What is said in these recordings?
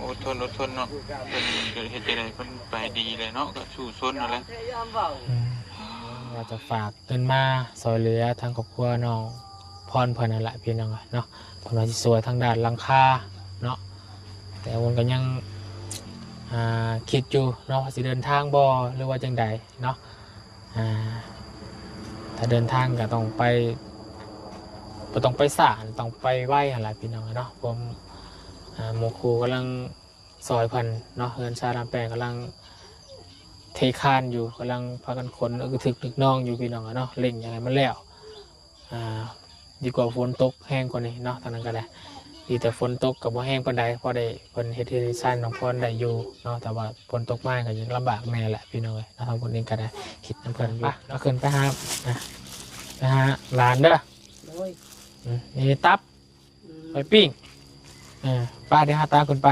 ອົດທົນ ອົດທົນເນາະ ເພິ່ນກໍເຮັດຈັ່ງໃດ ເພິ່ນໄປດີແຫຼະເນາະ ກໍສູ້ຊົນນັ້ນແຫຼະ. ອືມ ວ່າຈະຝາກເງິນມາຊ່ອຍເຫຼືອທາງຄອບຄົວນ້ອງພອນເພິ່ນນັ້ນແຫຼະ ພີ່ນ້ອງເອີຍເນາະ. ເພິ່ນວ່າຊິຊ່ວຍທາງດ້ານຫຼັງຄາເນາະ ແຕ່ເພິ່ນກໍຍັງ ອ່າ ຄິດຢູ່ເນາະ ວ່າຊິເດີນທາງບໍ່ ຫຼືວ່າຈັ່ງໃດເນາະ. ອ່າ ຖ້າເດີນທາງກໍຕ້ອງໄປ ບໍ່ຕ້ອງໄປຊ້າ ຕ້ອງໄປໄວຫັ້ນລະ ພີ່ນ້ອງເນາະ. ເພາະ ອ່າ ໝູ່ຄູ່ກຳລັງຊ່ອຍເພິ່ນເນາະ ເຮືອນຊານລຳແປງກຳລັງເທຄານຢູ່ ກຳລັງພາກັນຂົນ ອຶກທຶກນຶກນອງຢູ່ ພີ່ນ້ອງເນາະ. ເລັ່ງຢາກໃຫ້ມັນແລ້ວ ອ່າ ດີກວ່າຝົນຕົກແຮງກວ່ານີ້ເນາະ. ທາງນັ້ນກໍໄດ້ ດີແຕ່ຝົນຕົກກໍບໍ່ແຮງປານໃດ ພໍໄດ້ເພິ່ນເຮັດເຮືອນເຮັດຊານນ້ອງພອນໄດ້ຢູ່ເນາະ. ແຕ່ວ່າຝົນຕົກມາກໍຍັງລຳບາກແດ່ແຫຼະ ພີ່ນ້ອງເອີຍເນາະ. ທາງພຸ້ນເອງກໍໄດ້ຄິດນຳເພິ່ນຢູ່. ເຮົາຂຶ້ນໄປຫາ ອ່າ ໄປຫາຫຼານເດີ. ໂດຍ ອືມ ນີ້ຕັບ ອືມ ໄປປີ້ງ. ເອີ ໄປ ດຽວຫາຕາຂຶ້ນໄປ.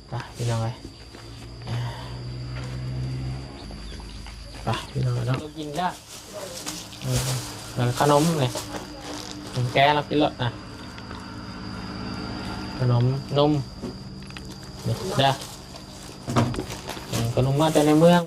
ໄປ ພີ່ນ້ອງເອີຍ ໄປ ພີ່ນ້ອງເອີຍເນາະ. ກິນລະ ເອີ ແລ້ວຂະໜົມນີ້ ແກະແລ້ວກິນໂລດນະ ຂະໜົມນົມນີ້ເດີ. ເອີ ຂະໜົມມາແຕ່ໃນເມືອງ.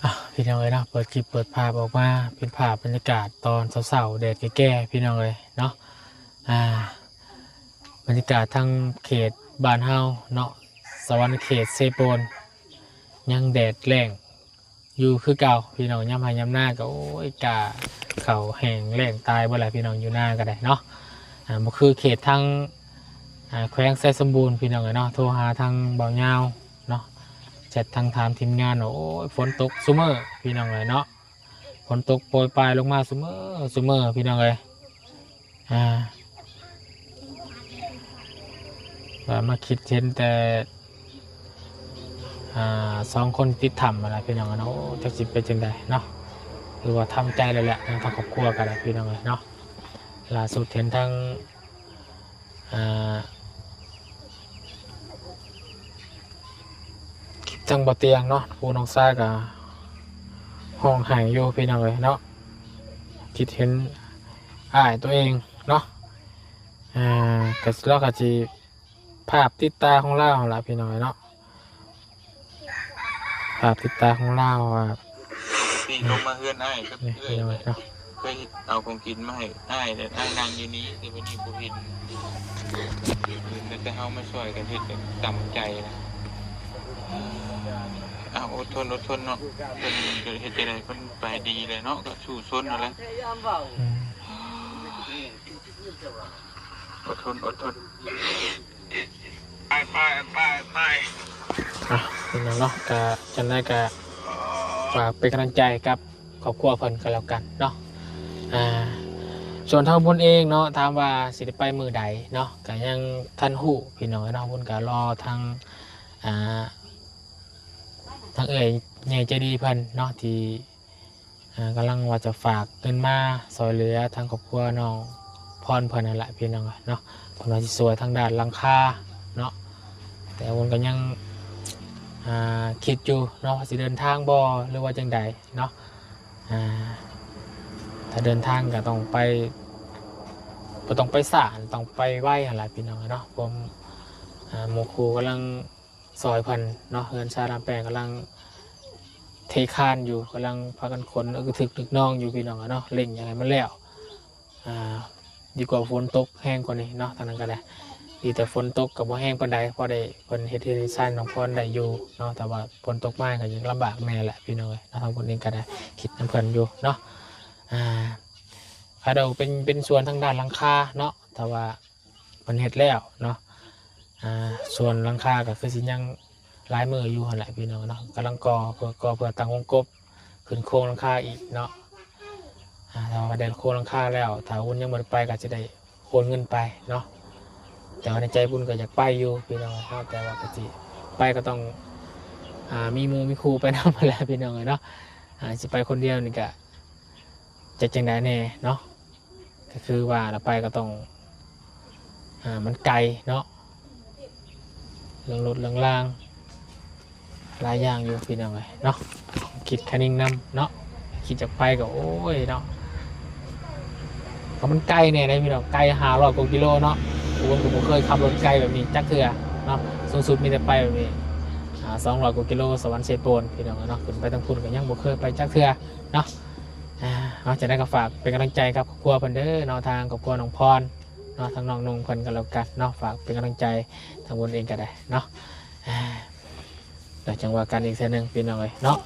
ອ່ະ ພີ່ນ້ອງເອີຍເນາະ ເປີດຄລິບເປີດພາບອອກມາ ເປັນພາບບັນຍາກາດຕອນເຊົ້າໆ ແດດແກ່ໆ ພີ່ນ້ອງເອີຍເນາະ. ອ່າ ບັນຍາກາດທາງເຂດບ້ານເຮົາເນາະ ສະຫວັນນະເຂດ ເຊໂປນ ຍັງແດດແລ້ງຢູ່ຄືເກົ່າ ພີ່ນ້ອງ. ຍາມໄຮ່ຍາມນາກໍ ໂອ້ຍ ກ້າເຂົ້າແຫ້ງແລ້ງຕາຍເບິດແຫຼະ ພີ່ນ້ອງ ຢູ່ນາກໍໄດ້ເນາະ. ອ່າ ບໍ່ຄືເຂດທາງ ອ່າ ແຂວງໄຊສົມບູນ ພີ່ນ້ອງເອີຍເນາະ. ໂທຫາທາງບ່າວຍາວເນາະ ແຊັດທາງຖາມທີມງານວ່າ ໂອ້ຍ ຝົນຕົກຊຸມື້ ພີ່ນ້ອງເອີຍເນາະ. ຝົນຕົກໂປຍປາຍລົງມາຊຸມື້ ຊຸມື້ ພີ່ນ້ອງເອີຍ. ອ່າ ວ່າມາຄິດເຫັນແຕ່ ອ່າ ສອງຄົນຕິດຖ້ຳຫັ້ນລະ ພີ່ນ້ອງເນາະ. ໂອ້ ຈັກຊິເປັນຈັ່ງໃດເນາະ ຄືວ່າທຳໃຈແລ້ວແຫຼະ ທາງຄອບຄົວກໍໄດ້ ພີ່ນ້ອງເອີຍເນາະ. ລ່າສຸດເຫັນທາງ ອ່າ ຄລິບທາງບໍ່ຕຽງເນາະ ຜູ້ນ້ອງຊາຍກໍຮ້ອງໄຫ້ຢູ່ ພີ່ນ້ອງເອີຍເນາະ. ຄິດເຫັນອ້າຍຕົວເອງເນາະ ອ່າ ກໍ ລາວກໍຊິ ພາບຕິດຕາຂອງລາວຫັ້ນລະ ພີ່ນ້ອງເອີຍເນາະ. ພາບຕິດຕາຂອງລາວວ່າ ປີນລົງມາເຮືອນອ້າຍກັບເອື້ອຍ ພີ່ນ້ອງເອີຍເນາະ ເຄີຍເອົາຂອງກິນມາໃຫ້ອ້າຍ ແຕ່ອ້າຍນັ່ງຢູ່ນີ້ ແຕ່ວັນນີ້ບໍ່ເຫັນ. ມີແຕ່ເຮົາມາຊ່ອຍກັນເຮັດ ກໍຕຳໃຈນະ. ອ້າວ ອົດທົນ ອົດທົນເນາະ ເພິ່ນກໍເຮັດຈັ່ງໃດ ເພິ່ນໄປດີແລ້ວເນາະ ກໍສູ້ຊົນຫັ້ນແຫຼະ. ອືມ ອົດທົນ ອົດທົນ. ໄປ ໄປ ໄປ ໄປ. ອ່ະ ພີ່ນ້ອງເນາະ ກະຈັ່ງໃດກະຝາກເປັນກຳລັງໃຈກັບຄອບຄົວເພິ່ນກໍແລ້ວກັນເນາະ. ອ່າ ສ່ວນທາງບຸນເອງເນາະ ຖາມວ່າຊິໄດ້ໄປມື້ໃດເນາະ ກະຍັງທັນຮູ້ ພີ່ນ້ອງເນາະ. ບຸນກະລໍທາງ ອ່າ ທາງເອື້ອຍໃຫຍ່ໃຈດີເພິ່ນເນາະ ທີ່ ອ່າ ກຳລັງວ່າຈະຝາກເງິນມາຊ່ອຍເຫຼືອທາງຄອບຄົວນ້ອງພອນເພິ່ນນັ້ນແຫຼະ ພີ່ນ້ອງເນາະ. ເພິ່ນວ່າຊິຊ່ວຍທາງດ້ານຫຼັງຄາເນາະ ແຕ່ເພິ່ນກໍຍັງ ອ່າ ຄິດຢູ່ເນາະ ວ່າຊິເດີນທາງບໍ່ ຫຼືວ່າຈັ່ງໃດເນາະ. ອ່າ ຖ້າເດີນທາງກໍຕ້ອງໄປ ບໍ່ຕ້ອງໄປຊ້າ ຕ້ອງໄປໄວຫັ້ນແຫຼະ ພີ່ນ້ອງເນາະ. ເພາະ ອ່າ ໝູ່ຄູ່ກຳລັງ ຊ່ອຍເພິ່ນເນາະ ເຮືອນຊານລຳແປງກຳລັງເທຄານຢູ່ ກຳລັງພາກັນຂົນ ອຶກທຶກນຶກນອງຢູ່ ພີ່ນ້ອງເນາະ. ເລັ່ງຢາກໃຫ້ມັນແລ້ວ ອ່າ ດີກວ່າຝົນຕົກແຮງກວ່ານີ້ເນາະ. ທາງນັ້ນກໍໄດ້ ດີແຕ່ຝົນຕົກກໍບໍ່ແຮງປານໃດ ພໍໄດ້ເພິ່ນເຮັດເຮືອນເຮັດຊານນ້ອງພອນໄດ້ຢູ່ເນາະ. ແຕ່ວ່າຝົນຕົກມາກໍຍັງລຳບາກແດ່ແຫຼະ ພີ່ນ້ອງເອີຍເນາະ. ທາງພຸ້ນເອງກໍໄດ້ຄິດນຳເພິ່ນຢູ່ເນາະ. ອ່າ ຄາດວ່າເປັນ ເປັນສ່ວນທາງດ້ານຫຼັງຄາເນາະ ແຕ່ວ່າ ເພິ່ນເຮັດແລ້ວເນາະ. ອ່າ ສ່ວນຫຼັງຄາກໍຄືຊິຍັງຫຼາຍມື້ຢູ່ຫັ້ນແຫຼະ ພີ່ນ້ອງເນາະ. ກຳລັງກໍ່ ເພື່ອ ກໍ່ເພື່ອຕັ້ງວົງກົບ ຂຶ້ນໂຄງຫຼັງຄາອີກເນາະ. ອ່າ ຖ້າວ່າໄດ້ໂຄງຫຼັງຄາແລ້ວ ຖ້າບຸນຍັງບໍ່ໄດ້ໄປ ກໍຈະໄດ້ໂອນເງິນໄປເນາະ. ແຕ່ວ່າໃນໃຈບຸນກໍຢາກໄປຢູ່ ພີ່ນ້ອງເນາະ ແຕ່ວ່າກໍຊິໄປກໍຕ້ອງ ອ່າ ມີໝູ່ມີຄູ່ໄປນຳຫັ້ນແຫຼະ ພີ່ນ້ອງເອີຍເນາະ. ອ່າ ຊິໄປຄົນດຽວນີ້ກໍ ຈະຈັ່ງໃດແດ່ເນາະ. ກໍຄືວ່າລະໄປກໍຕ້ອງ ອ່າ ມັນໄກເນາະ ເລື່ອງລົດເລື່ອງລາງ ຫຼາຍຢ່າງຢູ່ພີ່ນ້ອງເອີຍເນາະ. ຄິດຄ່າໜຶ່ງນຳເນາະ ຄິດຈາກໄປກໍ ໂອ້ຍເນາະ ກໍມັນໄກແດ່ເດ້ພີ່ນ້ອງ ໄກຫ້າຮ້ອຍກວ່າກິໂລເນາະ. ອຸບົນກໍບໍ່ເຄີຍຂັບລົດໄກແບບນີ້ຈັກເທື່ອເນາະ ສູງສຸດມີແຕ່ໄປແບບນີ້ ອ່າ ສອງຮ້ອຍກວ່າກິໂລ ສະຫວັນເຊໂປນພີ່ນ້ອງເນາະ. ຂຶ້ນໄປທາງພຸ້ນກໍຍັງບໍ່ເຄີຍໄປຈັກເທື່ອເນາະ. ອ່າ ເນາະ ຈັ່ງໃດກໍຝາກເປັນກຳລັງໃຈກັບຄອບຄົວເພິ່ນເດີເນາະ ທາງຄອບຄົວນ້ອງພອນເນາະ ທາງນ້ອງນຸ່ງເພິ່ນກໍແລ້ວກັນເນາະ ຝາກເປັນກຳລັງໃຈທາງບຸນເອງກໍໄດ້ເນາະ. ອ່າ ແລ້ວຈັ່ງວ່າກັນອີກເທື່ອໜຶ່ງພີ່ນ້ອງເອີຍເນາະ.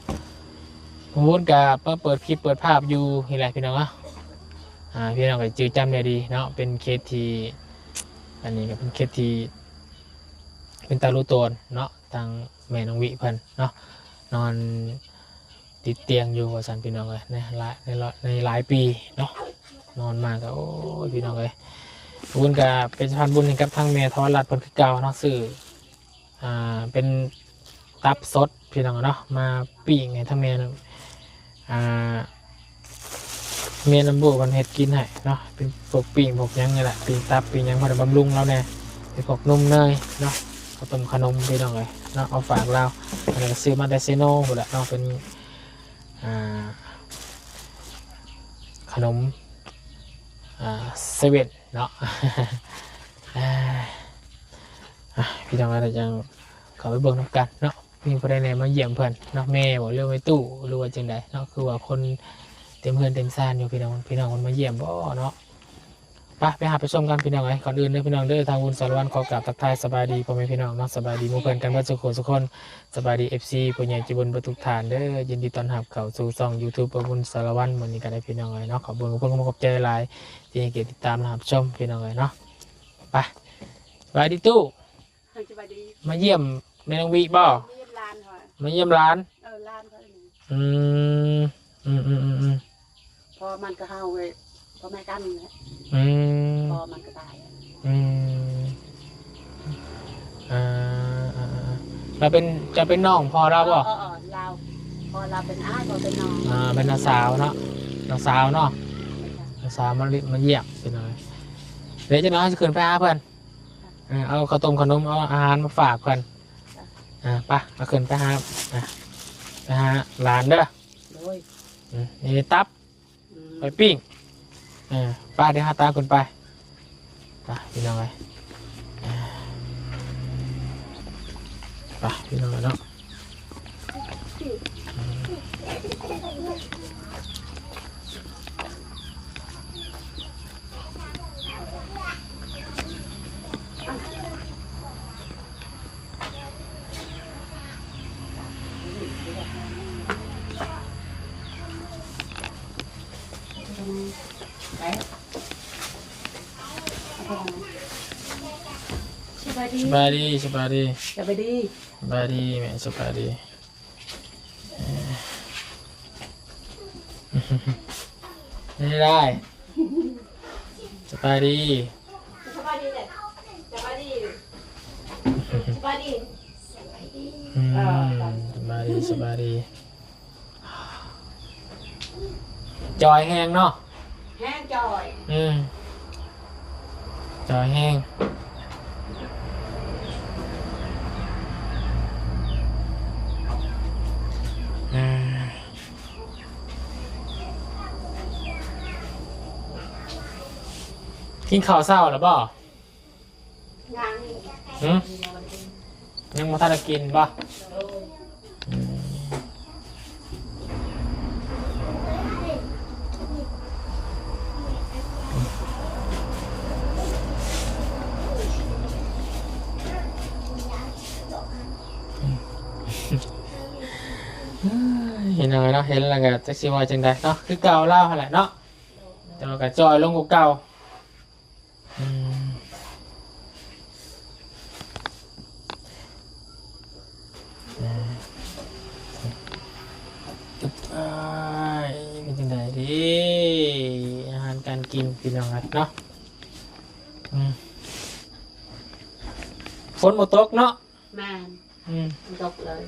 ບຸນກໍມາເປີດຄລິບເປີດພາບຢູ່ນີ້ແຫຼະພີ່ນ້ອງເນາະ. ອ່າ ພີ່ນ້ອງກໍຈື່ຈຳໄດ້ດີເນາະ ເປັນເຂດທີ່ ອັນນີ້ກໍເປັນເຂດທີ່ເປັນຕາລຸໂຕນເນາະ ທາງແມ່ນ້ອງວິເພິ່ນເນາະ ນອນຕິດຕຽງຢູ່ວ່າຊັ້ນພີ່ນ້ອງເອີຍ ໃນຫຼາຍ ໃນຫຼາຍ ໃນຫຼາຍປີເນາະ. ນອນມາກໍ ໂອ້ຍ ພີ່ນ້ອງເອີຍ ເພິ່ນກໍເປັນສະພານບຸນໃຫ້ກັບທາງແມ່ທອນລັດເພິ່ນຄືເກົ່າເນາະ ຊື້ ອ່າ ເປັນຕັບສົດພີ່ນ້ອງເນາະ ມາປີ້ງໃຫ້ທາງແມ່ ອ່າ ແມ່ນ້ຳບູເພິ່ນເຮັດກິນໃຫ້ເນາະ ເປັນພວກປີ້ງພວກຫຍັງນີ້ແຫຼະ ປີ້ງຕັບປີ້ງຫຍັງ ເພື່ອບຳລຸງລາວແດ່ ເປັນພວກນົມເນີຍເນາະ ເຂົ້າຕົ້ມຂະໜົມພີ່ນ້ອງເອີຍເນາະ ເອົາຝາກລາວ. ອັນນີ້ກໍຊື້ມາແຕ່ເຊໂນພຸ້ນແຫຼະເນາະ ເປັນ ອ່າ ຂະໜົມ ອ່າ ເຊເວັນເນາະ. ອ່າ ອ່າ ພີ່ນ້ອງເອີຍ ຈັ່ງເຂົ້າໄປເບິ່ງນຳກັນເນາະ ມີຜູ້ໃດແດ່ມາຢ້ຽມເພິ່ນເນາະ ແມ່ບໍ ຫຼືວ່າແມ່ຕູ້ ຫຼືວ່າຈັ່ງໃດເນາະ ຄືວ່າຄົນເຕັມເຮືອນເຕັມຊານຢູ່ພີ່ນ້ອງ ພີ່ນ້ອງເພິ່ນມາຢ້ຽມບໍເນາະ. ໄປ ໄປຫາໄປຊົມກັນພີ່ນ້ອງເອີຍ. ກ່ອນອື່ນເດີພີ່ນ້ອງເດີ ທາງບຸນສາລະວັນຂໍກາບທັກທາຍສະບາຍດີພໍ່ແມ່ພີ່ນ້ອງເນາະ ສະບາຍດີໝູ່ເພື່ອນກັນເບິດສູ່ຄົນສູ່ຄົນ ສະບາຍດີເອັຟຊີຜູ້ໃຫຍ່ໃຈບຸນເບິດທຸກທ່ານເດີ ຍິນດີຕ້ອນຮັບເຂົ້າສູ່ຊ່ອງຢູທູບ ບຸນສາລະວັນ ມື້ນີ້ກໍໄດ້ພີ່ນ້ອງເອີຍເນາະ. ຂອບຄຸນຂອບໃຈຫຼາຍທີ່ໃຫ້ກຽດຕິດຕາມຮັບຊົມພີ່ນ້ອງເອີຍເນາະ. ໄປ ສະບາຍດີຕູ້ ສະບາຍດີ ມາຢ້ຽມແມ່ນ້ອງວິບໍ? ມາຢ້ຽມຫຼານຂ້ອຍ ມາຢ້ຽມຫຼານ ເອີ ຫຼານຂ້ອຍນີ້ ອືມ ອືມ ອືມ ອືມ ອືມ ພໍ່ມັນກໍເຮົາເວີຍ ພໍ່ແມ່ກັນນີ້ແຫຼະ ອືມ ພໍ່ມັນກໍຕາຍ ອືມ ອ່າ ອ່າ ອ່າ ລາວເປັນ ເຈົ້າເປັນນ້ອງພໍ່ລາວບໍ? ເອີ ເອີ ເອີ ລາວ ພໍ່ລາວເປັນອ້າຍ ພໍ່ເປັນນ້ອງ ອ່າ ເປັນນ້າສາວເນາະ ນ້າສາວເນາະ ນ້າສາວມາ ມາຢ້ຽມພີ່ນ້ອງ. ເດ ຈັກໜ່ອຍເຮົາຊິຂຶ້ນໄປຫາເພິ່ນ ເອີ ເອົາເຂົ້າຕົ້ມຂະໜົມ ເອົາອາຫານມາຝາກເພິ່ນ ອ່າ ໄປ ເອົາຂຶ້ນໄປຫາ ອ່າ ໄປຫາຫຼານເດີ ໂດຍ ອືມ ນີ້ຕັບ ອືມ ໄປປີ້ງ ເອີ ໄປ ດຽວເຮົາຕາມຂຶ້ນໄປ ໄປພີ່ນ້ອງເອີຍ ໄປພີ່ນ້ອງເນາະ. ສະບາຍດີ ສະບາຍດີ ສະບາຍດີ ສະບາຍດີ ສະບາຍດີແມ່ ສະບາຍດີ. ເປັນຈັ່ງໃດ? ສະບາຍດີ ສະບາຍດີເດີ້ ສະບາຍດີ ສະບາຍດີ ອືມ ສະບາຍດີ ສະບາຍດີ. ຈ່ອຍແຮງເນາະ ແຮງຈ່ອຍ ອືມ ຈ່ອຍແຮງ ອືມ. ກິນເຂົ້າເຊົ້າແລ້ວບໍ່? ຍັງ ຫື? ຍັງບໍ່ທັນໄດ້ກິນບໍ່? ໂດຍ ອືມ. ເຫັນແລ້ວເນາະ ເຫັນແລ້ວກໍຈັກຊິເວົ້າຈັ່ງໃດເນາະ ຄືເກົ່າລາວຫັ້ນແຫຼະເນາະ ແຕ່ວ່າກໍຈ່ອຍລົງກວ່າເກົ່າ. ອືມ ອ່າ ເປັນຈັ່ງໃດເດ ອາຫານການກິນ ພີ່ນ້ອງເອີຍເນາະ. ອືມ ຝົນບໍ່ຕົກເນາະ. ແມ່ນ ອືມ ຕົກເລີຍ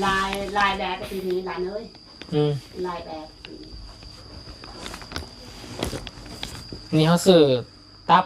ຫຼາຍ ຫຼາຍແດດປີນີ້ຫຼານເອີຍ. ອືມ ຫຼາຍແດດປີນີ້ ນີ້ເຮົາຊື້ຕັບ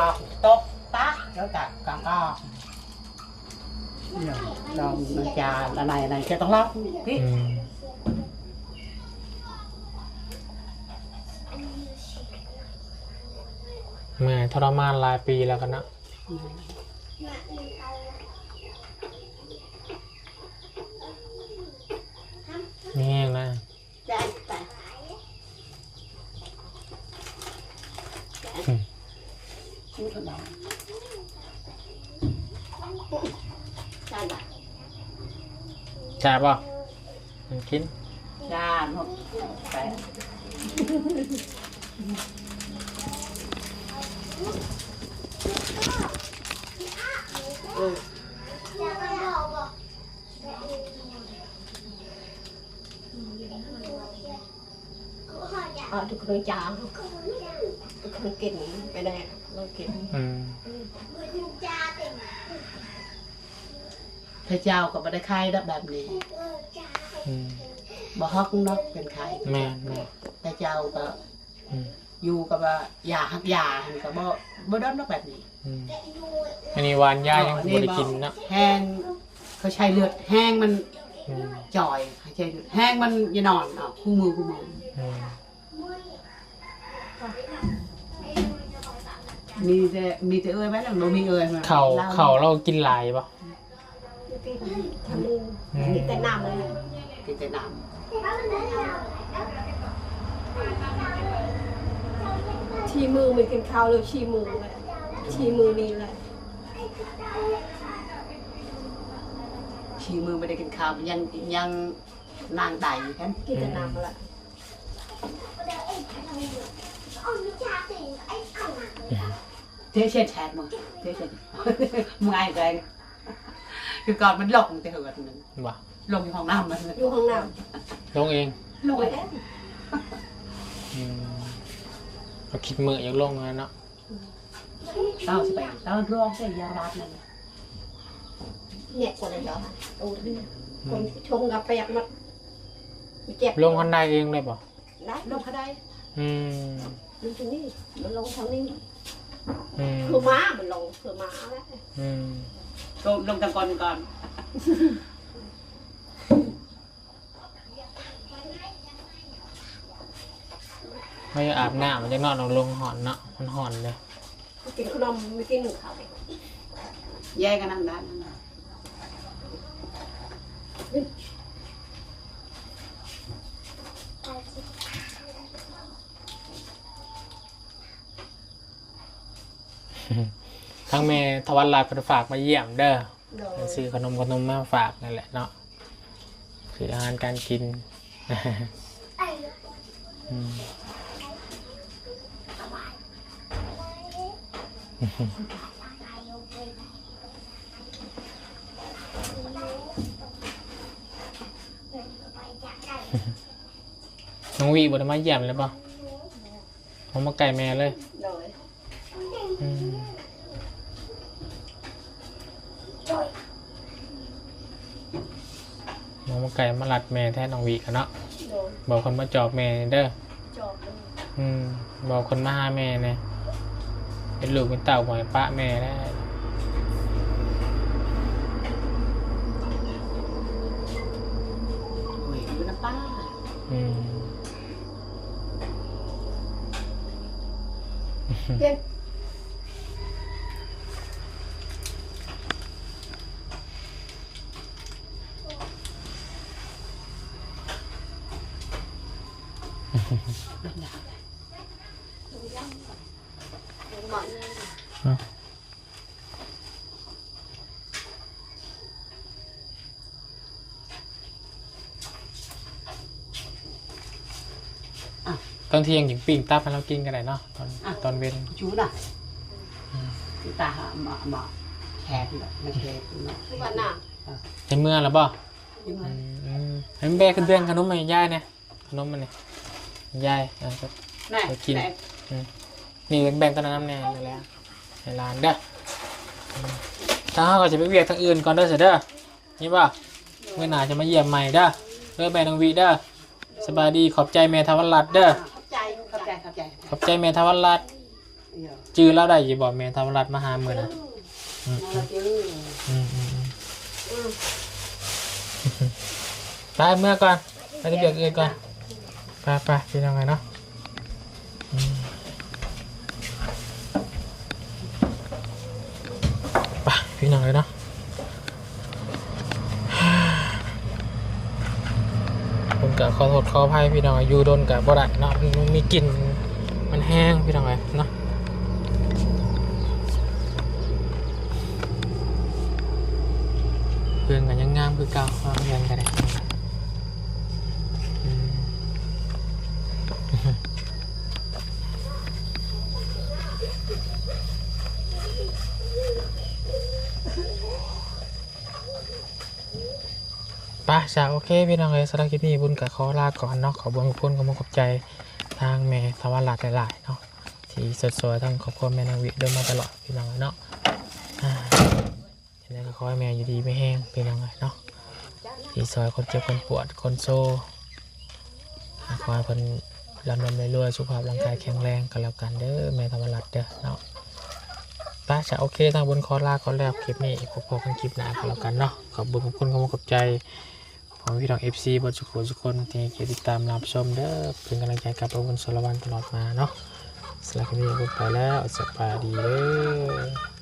ລັອກຕົກຕາກແລ້ວກະກາງອອກ ລອງມັນຈາລະໄນ ລະໄນເຮັດຕ້ອງລັອກພີ້ ອືມ ເມື່ອຍທໍລະມານຫຼາຍປີແລ້ວກັນເນາະ ແຮງນະ. ແຊບບໍ່? ມັນກິນ ຈານ ແປະ ເອີ. ອ່າ ທຸກຄົນຈາ ທຸກຄົນກິນໄປແດ່ ລອງກິນ ອືມ ພະເຈົ້າກໍບໍ່ໄດ້ໄຂ້ດອກແບບນີ້ ອືມ ບໍ່ຮອກນອກເປັນໄຂ້ ແມ່ນໆ ພະເຈົ້າກໍ ອືມ ຢູ່ກັບວ່າຢາ ຮັກຢາຫັ້ນກໍບໍ່ ບໍ່ດົນດອກແບບນີ້ ອືມ ອັນນີ້ຫວານຢາຍັງບໍ່ໄດ້ກິນເນາະ ແຮງ ເຂົາໃຊ້ເລືອດແຮງມັນ ອືມ ຈ່ອຍ ໃຊ້ເລືອດແຮງມັນຢ່ານອນເນາະ ຄູ່ມື້ ຄູ່ມື້ ອືມ ມີແຕ່ ມີແຕ່ເອື້ອຍແມ່ນ ບໍ່ມີເອື້ອຍ ເຂົ້າ ເຂົ້າລາວກິນຫຼາຍບໍ່? ອືມ ກິນແຕ່ນ້ຳເລີຍ ກິນແຕ່ນ້ຳ ສີ່ມື້ມັນກິນເຂົ້າແລ້ວ ສີ່ມື້ແຫຼະ ສີ່ມື້ນີ້ແຫຼະ ສີ່ມື້ບໍ່ໄດ້ກິນເຂົ້າ ຍັງ ຍັງນາງໄດ້ ກິນແຕ່ນ້ຳແຫຼະ ເທເຊັດແທດ ເທເຊັດ ເມື່ອຍແຮງ ຄືກ່ອນມັນລົງແຕ່ເຮືອນນັ້ນ ວ່າ ລົງຢູ່ຫ້ອງນ້ຳ ຢູ່ຫ້ອງນ້ຳ ລົງເອງ ລົງເອງ ອືມ ກໍຄິດມື້ຢາກລົງຫັ້ນເນາະ ເອົາຊິໄປ ເອົາລອງໃສ່ຢາບາດນັ້ນ ແຍກກວ່າແລ້ວເນາະ ໂອ້ຍ ອືມ ຄົນຊົງກະແປກໝົດ ເຈັບ ລົງຄັນໄດເອງເລີຍບໍ່? ໄດ້ ລົງເຂົາໄດ້ ອືມ ມັນຢູ່ນີ້ ມັນລົງທາງນີ້ ອືມ ຄືມ້າ ມັນລົງຄືມ້າແຫຼະ ອືມ ລົງ ລົງທາງກ່ອນກ່ອນ ມາຢາກອາບນ້ຳ ມາຢາກນອນ ລົງຮ້ອນເນາະ ມັນຮ້ອນເດ້. ກິນຂະໜົມ ໄປກິນເຂົ້າ ຍາຍກໍນັ່ງໄດ້ ນັ່ງໄດ້ ທາງແມ່ທະວັນລັດເພິ່ນຝາກມາຢ້ຽມເດີ. ໂດຍ ເພິ່ນຊື້ຂະໜົມ ຂະໜົມມາຝາກນັ້ນແຫຼະເນາະ ຄືອາຫານການກິນ ອືມ ນ້ອງວິບໍ່ໄດ້ມາຢ້ຽມເລີຍບໍ່? ເອົາມາໃກ້ແມ່ເລີຍ ໂດຍ ອືມ ມາ ມາໃກ້ມາລັດແມ່ແທ້ນ້ອງວິກະເນາະ ໂດຍ ບອກເພິ່ນມາຈອບແມ່ເດີ ຈອບເດີ ອືມ ບອກເພິ່ນມາຫາແມ່ແດ່ ເປັນລູກເປັນເຕົ້າບໍ່ໃຫ້ປະແມ່ແດ່ ໂອ້ຍ ຢູ່ນຳປ້າ ອືມ. ຕອນທ່ຽງຈຶ່ງປີ້ງຕັບໃຫ້ລາວກິນກໍໄດ້ເນາະ ຕອນ ອ່ະ ຕອນເວັນ ຈູນະ ອືມ ຄືຕາຫາມາ ມາແຂກເນາະ ມາແຂກເນາະ ຄືວ່ານະ ເອີ ເຫັນເມືອແລ້ວບໍ່? ເຫັນເມືອ ອືມ ໃຫ້ແບກຂຶ້ນເທິງຂະໜົມໃຫ້ຍາຍແດ່ ຂະໜົມມັນນີ້ ຍາຍ ເອົາໄປກິນ ອືມ ນີ້ແບ່ງຕອນນັ້ນນຳແດ່ ນັ້ນແຫຼະ ໃຫ້ຫຼານເດີ ອືມ ທາງເຮົາກໍຈະໄປວຽກທາງອື່ນກ່ອນເດີ ຊະເດີ ນີ້ບໍ່ ມື້ໜ້າຈະມາຢ້ຽມໃໝ່ເດີ ເດີແມ່ນ້ອງວິເດີ ສະບາຍດີ ຂອບໃຈແມ່ທະວັນລັດເດີ ຂອບໃຈ ຂອບໃຈ ຂອບໃຈ ຂອບໃຈແມ່ທະວັນລັດ ຈື່ລາວໄດ້ຢູ່ບໍ່ ແມ່ທຳມະລັດມາຫາມື້ນະ? ອືມ ອືມ ອືມ ອືມ ອືມ ອືມ ອືມ ໄປເມືອກ່ອນ ໄປເຮັດວຽກອື່ນກ່ອນ ໄປໆ ພີ່ນ້ອງເອີຍເນາະ ອືມ ໄປພີ່ນ້ອງເອີຍເນາະ. ເພິ່ນກໍຂໍໂທດຂໍອະໄພພີ່ນ້ອງ ຢູ່ດົນກໍບໍ່ໄດ້ເນາະ ມັນມີກິ່ນ ມັນແຮງພີ່ນ້ອງເອີຍເນາະ. ເຮືອນກໍຍັງງາມຄືເກົ່າເນາະ ເຮືອນກໍໄດ້ ອືມ. ໄປຊະ ໂອເຄພີ່ນ້ອງເອີຍ ສຳລັບຄລິບນີ້ບຸນກໍຂໍລາກ່ອນເນາະ ຂອບຄຸນຂອບໃຈທາງແມ່ທຳມະລັດຫຼາຍໆເນາະ ທີ່ຊ່ວຍທາງຄອບຄົວແມ່ນ້ອງວິໂດຍມາຕະຫຼອດພີ່ນ້ອງເອີຍເນາະ ອາ ຈັ່ງໃດກໍຂໍໃຫ້ແມ່ຢູ່ດີມີແຮງພີ່ນ້ອງເອີຍເນາະ ທີ່ຊ່ອຍຄົນເຈັບຄົນປວດຄົນໂຊ ຂໍໃຫ້ເພິ່ນລ່ຳໆລວຍໆ ສຸຂະພາບຮ່າງກາຍແຂງແຮງກໍແລ້ວກັນເດີ ແມ່ທຳມະລັດເດີເນາະ. ໄປຊະ ໂອເຄ ທາງບຸນຂໍລາກ່ອນແລ້ວ ຄລິບນີ້ ພົບກັນຄລິບໜ້າກໍແລ້ວກັນເນາະ. ຂອບບຸນຂອບຄຸນ ຂອບໃຈພໍ່ແມ່ພີ່ນ້ອງ ເອັຟຊີ ເບິດສູ່ຜູ້ສູ່ຄົນທີ່ໃຫ້ກຽດຕິດຕາມຮັບຊົມເດີ ເປັນກຳລັງໃຈກັບທາງບຸນສາລະວັນຕະຫຼອດມາເນາະ. ສຳລັບຄລິບນີ້ບຸນໄປແລ້ວ ສະບາຍດີເດີ.